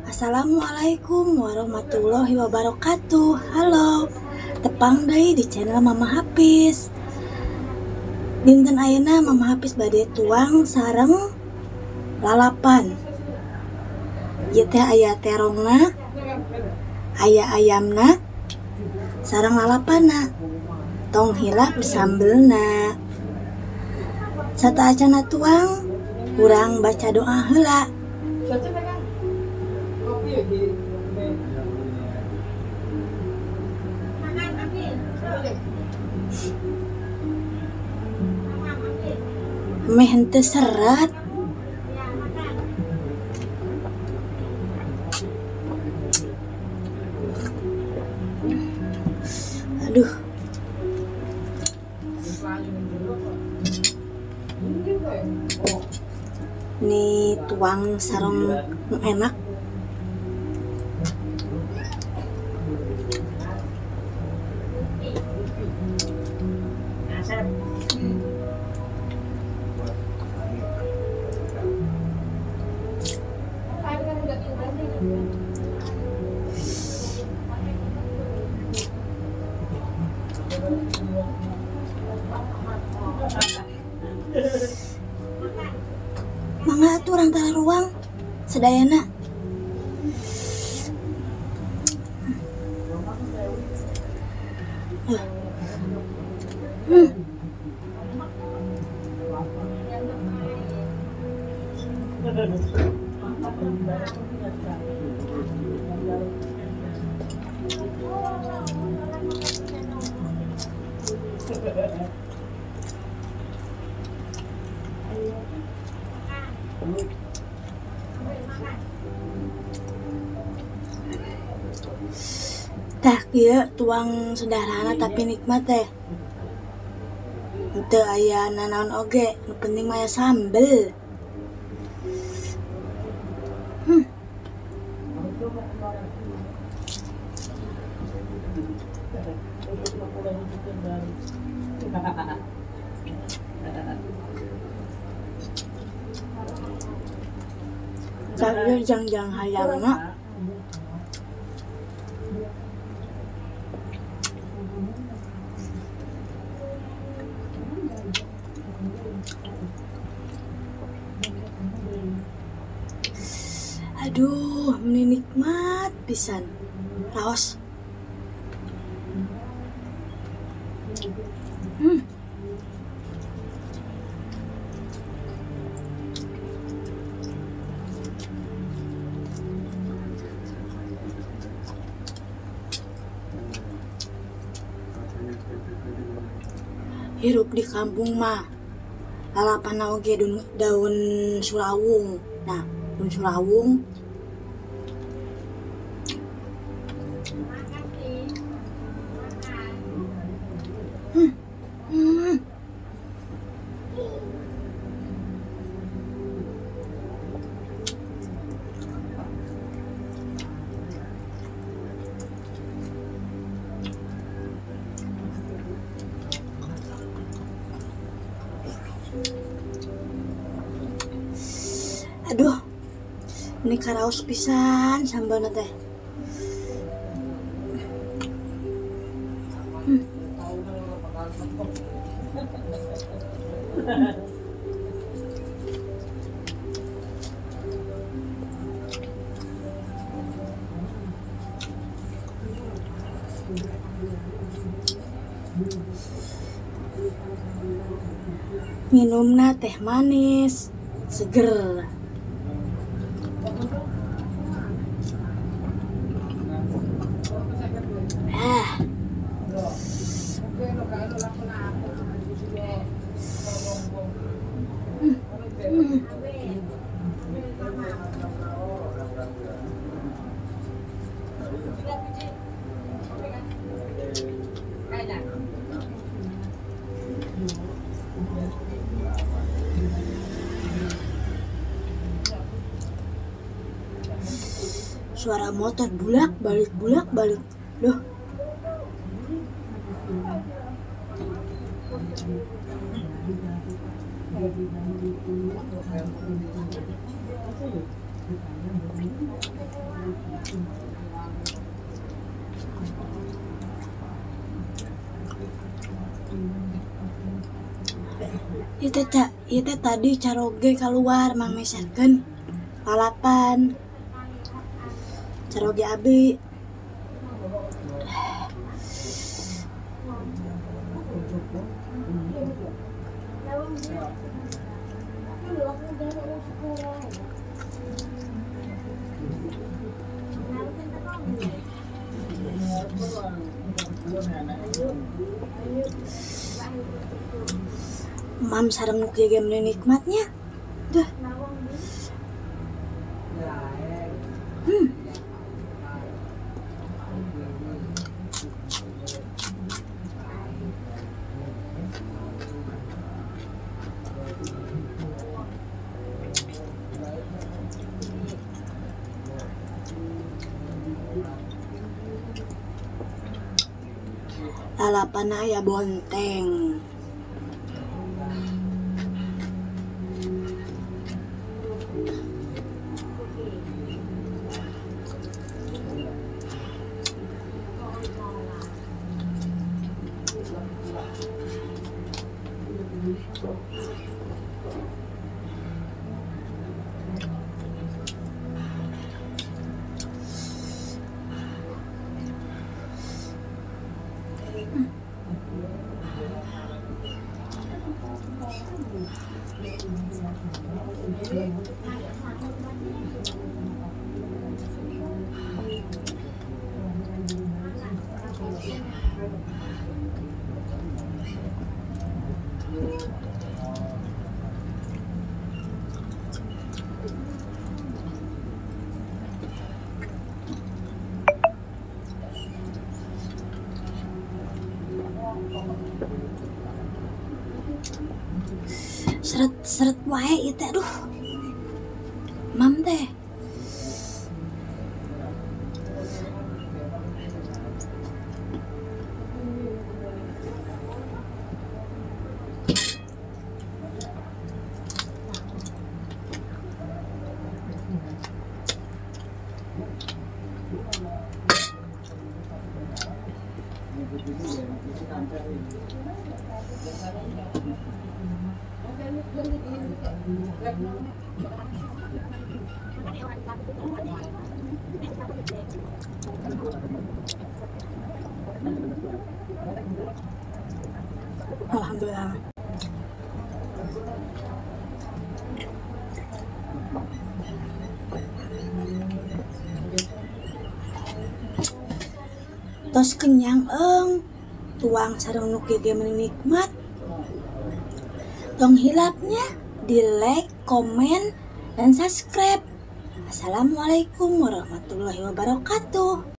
Assalamualaikum warahmatullahi wabarakatuh. Halo, tepang deui di channel Mama Hafiz. Dinten ayeuna Mama Hafiz bade tuang sareng lalapan. Ieu teh aya terongna, aya ayamna, sareng lalapanna. Tong hilap sambelna. Sataacana tuang, urang baca doa heula. Meh henteu seret. Aduh. Ini tuang sareng nu enak. Mangga atuh urang tara ruang sadayana. Tah kieu tuang sederhana tapi nikmat teh. Teu aya nanaon oge, nu penting mah aya sambel. Tah ieu jangjang hayamna. Aduh, meni nikmat pisan. Raos. Hirup di kampung mah lalapan oge daun surawung. Nah, daun surawung. Aduh, ini karaos pisan sambalna teh. Minumna teh manis, seger. Suara motor bulak balik bulak balik. Loh. Ieu teh tadi caroge keluar mang meserkeun lalapan. Caroge abi. Mam sareng nu kieu ge meuni nikmatnya. Duh. Lalapan aya bonteng. Seret-seret wae ieu teh, aduh. Mam teh. Alhamdulillah. Tos kenyang eng, tuang sareng nu kieu ge meuni nikmat. Tong hilapnya di like, komen, dan subscribe. Assalamualaikum warahmatullahi wabarakatuh.